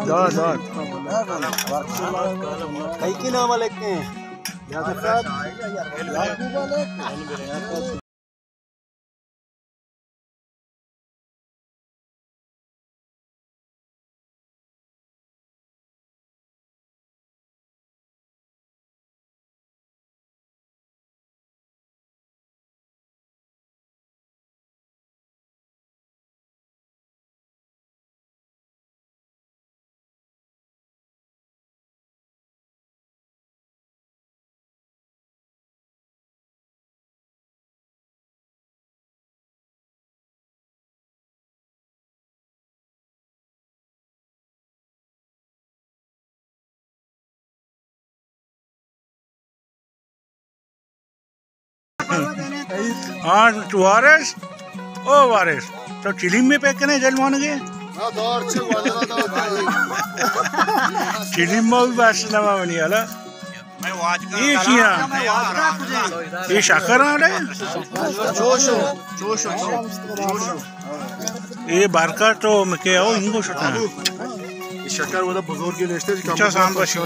داد، داد۔ کئی کی نام لکھتے ہیں؟ یاسر صاحب؟ یعقوب علیک۔ ہاں، تو وارث، او وارث، تو چلیم میں پیک کنے جلمانگے؟ چلیم میں بھی بس نہ منی حالا۔ اے چیا؟ اے شکر آڑے؟ چوشو، چوشو، چوشو۔ اے برکت تو مکے او انگو شتا۔ اے شکر ودا بزرگی نشتے جی، کم اچھا، سام بشی۔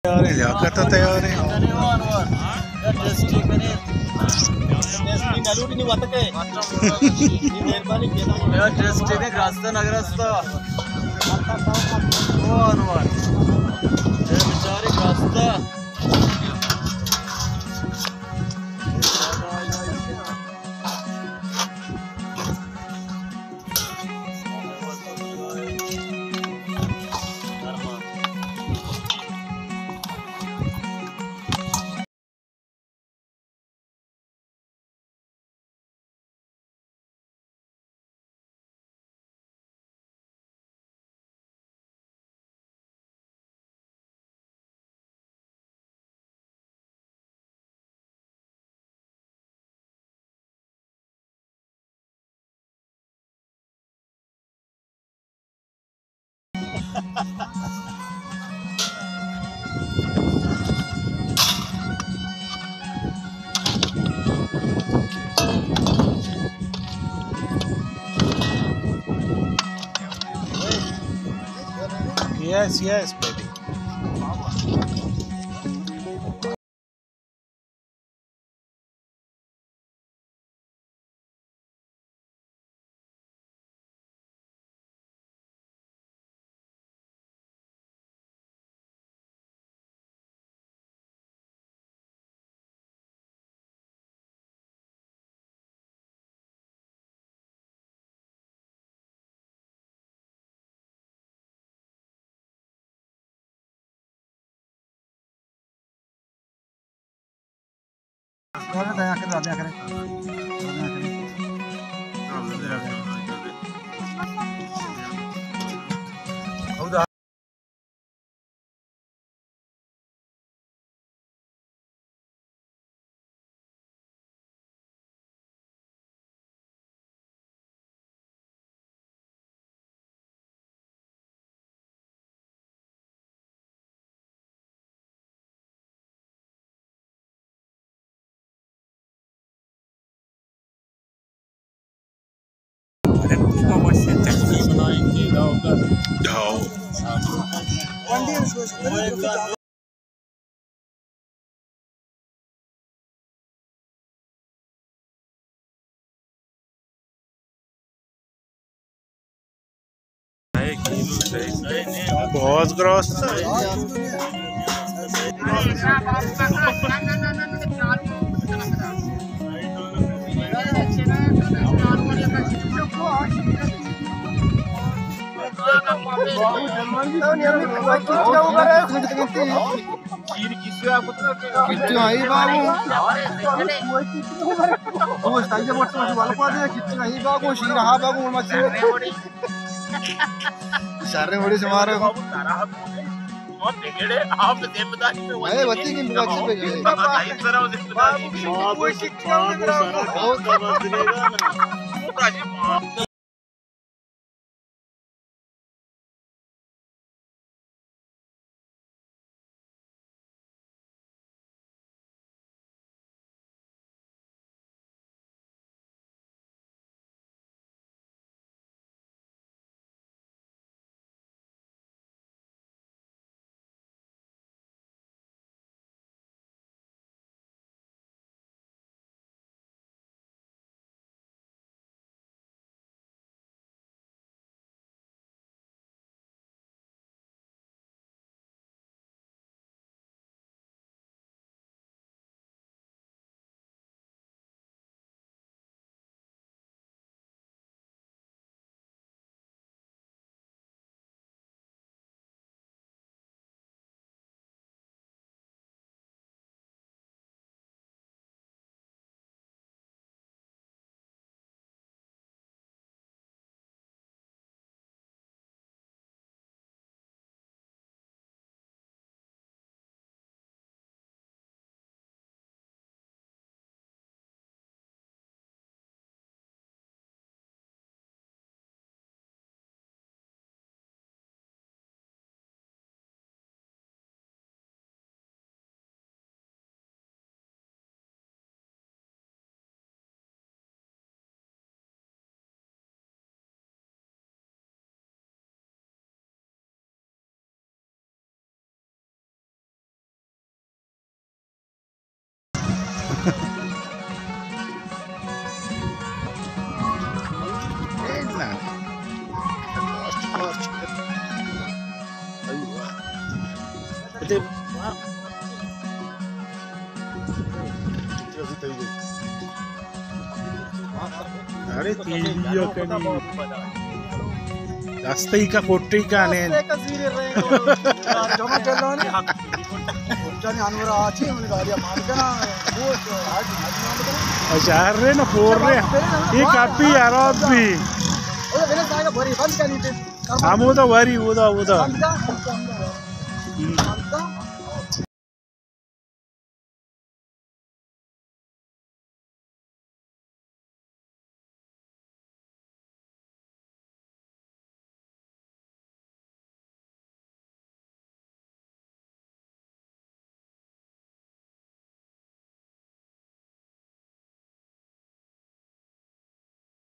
تیار ہیں، لیاقت تیار ہیں۔ مہربانی کینا۔ ٹیسٹ ہے، گراستا نہ گراستا۔ او انور۔ اے بیچارے گراستا۔ Yes, yes, baby. بہت گراس۔ کچو آئی باگو۔ دوست آئی بٹ مش والکوا دے، کچو آئی باگو، شیر ہا باگو، مچھی۔ شر وڑی شمارے۔ اے وتی کی بچی پہ گئے۔ اڑے تیلی ءَ کنی۔ دستے کا کوٹی کا نے۔ جمع کر لو نے۔ جانی انور آچی، ہمیں گاڑی مان کنا۔ شہر رے نا پور رے۔ یہ کافی خراب بھی۔ ہمودا وری، اودا، اودا۔